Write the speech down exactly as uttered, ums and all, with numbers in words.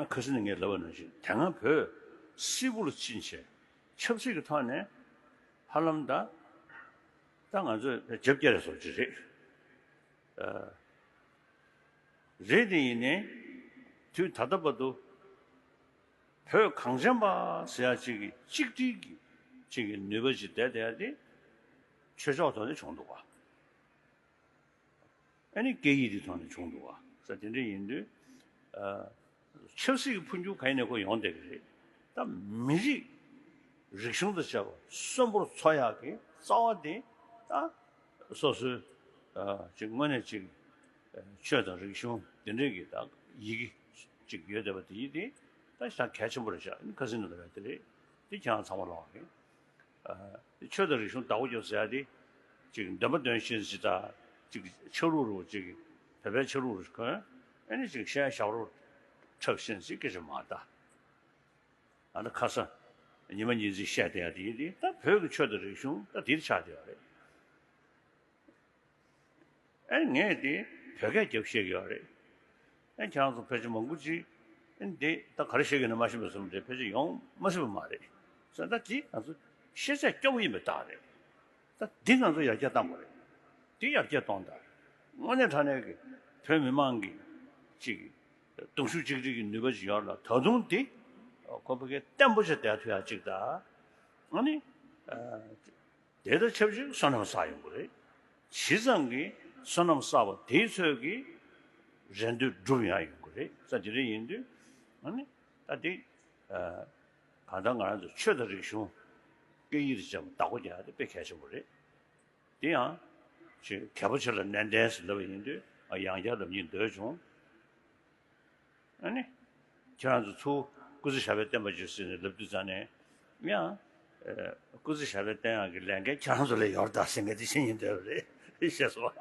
ཁ་སང་ནས་ངས་ལབ་པ་ནང་བཞིན་དེ་སྔ་བོད་སིལ་བུར་ཕྱིན་བྱས་ཆབ་སྲིད་ཀྱི་ཐོག་ནས་ཧ་ལམ་ད་ད་ང་ཚོས་རྒྱབ་སྐྱོར་རེ་བཟོ་གི་རེད། ཨ། རེད་དེ་ཡིན་ནའི་དུས་ད་ལྟ་བར་དུ་བོད་གངས་ཅན་པ་ཟེར་ཡ་གཅིག་གི་གཅིག་སྒྲིལ་གྱི་གཅིག་གི་ནུས་པ་ཅིག་བསྡད་བསྡད་ཡ་དེ་ཆོས་ཕྱོགས་ཐོག་ནས་བྱུང་འདུག་བ། ཨ་ནི་སྐད་ཡིག་དེ་ཐོག་ནས་བྱུང་འདུག་བ། ས་དེ་འདྲ་ཡིན་དུས། ཨ། ཆབ་སྲིད་ཀྱི་འཕོ་འགྱུར་ག་ཡིན་ནས་ཁོ་ཡོང་བསྡད་ཀྱི་རེད། ད་མི་རིགས་རིག་གཞུང་དང་བཅས་པ་གསོན་པོར་འཚོ་ཡག་གི་རྩ་བ་དེ་ད་སོ་སོའི། ཨ། ཅིག་དངོས་གནས་ཅིག་ཨ། ཆོས་དང་རིག་གཞུང་དེ་འདྲའི་གི་ད་ཡི་གེ་ཅིག་ཡོད་བསྡད་པ་དེ་ཡིན་དེ་ད་ཞེ་དྲག་གལ་ཆེན་པོ་རེད་ཤག་ཨ་ནི་ཁ་སང་ནས་ལབ་ཡ་དེ་རེད། དེ་ཁྱེད་རང་ཚང་མ་ལོག་རེད། ཨ། ཆོས་དང་རིག་གཞུང་བདག་པོ་རྒྱབ་ཟེར་ཡ་དེ། ཅིག་འདོན་པ་འདོན་ཤེས་ཅིག་དང་། ཅིག་ཆ་ལུགས་རུ་ཅིག་བོད་པའི་ཆ་ལུགས་རུ་གོན། ཨ་ནི་ཅིག་གཞས་ཞབས་བྲོ་འཁྲབ་ཤེས་ཅིག་སྐད་ཆ་མ་རེད་ད། ཨ་ནི་ཁ་སང་ཉི་མ་ཉིན་གཅིག་བཤད་བསྡད་ཡ་དེ་ཡིན་དེ་ད་བོད་ཀྱི་ཆོས་དང་རིག་གཞུང་ད་དེ་ཆགས་བསྡད་ཡ་རེད། ཨེ། ངས་དེ་བོད་སྐད་རྒྱབ་བཤད་ཀྱི་ཡོད་རེད། ཨེ། ཁྱེད་རང་ཚོ་ཕལ་ཆེར་མང་པོ་ཅིག་ཨེ། འདི་ད་ག་རེ་བཤད་ཀྱི་ཡོད་ན་མ་ཤེས་པ་བཟོ་འདྲ་ཕལ་ཆེར་ཡོང་མ་སྲིད་པ་མ་རེད། ས་ད་དེ་ང་ཚོ་ཤེས་ཚད་སྐྱོ་པོ་ཡིན་པའི་རྟགས་རེད། ད་འདི་ང་ཚོ་ཡར་རྒྱས་གཏང་དགོས་རེད། འདི་ཡར་རྒྱས་གཏོང་དང་། དངོས་གནས་དྲང་གནས་ཀྱི་བོད་མི་མང་གི་ཅིག་གདུང་ཤུགས་གཅིག་སྒྲིལ་གྱི་ནུས་པ་ཅིག་ཡོད་ལ་ད་དུང་འདི་ཁོ་ཕ་གི་བརྟན་པོ་ཅིག་བསྡད་ཐུབ་ཡ་ཅིག་དང་། ཨ་ནི། ཨ། དེ་དང་ཆབས་ཅིག་བསོད་ནམས་བསགས་ཡོང་གི་རེད། ཇི་ཙམ་གྱིས་བསོད་ནམས་བསགས་པ་དེའི་ཚོད་ཀྱིས་རེ་འདོད་འགྲུབ་ཡང་ཡོང་གི་རེད། ས་དེ་འདྲ་ཡིན་དུས་ཨ་ནི་ད་དེ། ཨ། གང་ལྟར་ང་རང་ཚོ་ཆོས་དང་རིག་གཞུང་སྐད་ཡིག་དང་བཅས་པ་བདག་པོ་རྒྱག་ཡ་དེ་དཔེ་གལ་ཆེན་པོ་རེད། དེ་ཡང་ཅིག་གལ་པོ་ཆེ་ལ་ནན་ཏན་ཟེར་ལབ་པ་ཡིན་དུས་ཨ། ཡང་བསྐྱར་ལབ་སྙིང་འདོད་བྱུང་། ཨ་ནི། ཁྱེད་རང་ཚོ་ཚུར་སྐུ་ཚེ་ཞབས་པད་བརྟན་པ་བྱོས་ཟེར་ནས་ལབ་དུས་ཙང་ནས་ཡང་། ཨ། སྐུ་ཚེ་ཞབས་པད་བརྟན་ཡག་གི་ལས་འགན་ཁྱེད་རང་ཚོ་ལ་ཡོད་རེད་ད་ཟེར་མཁན་དེ་བཤད་སྙིང་འདོད་པ་རེད། ཤེས་སོང་།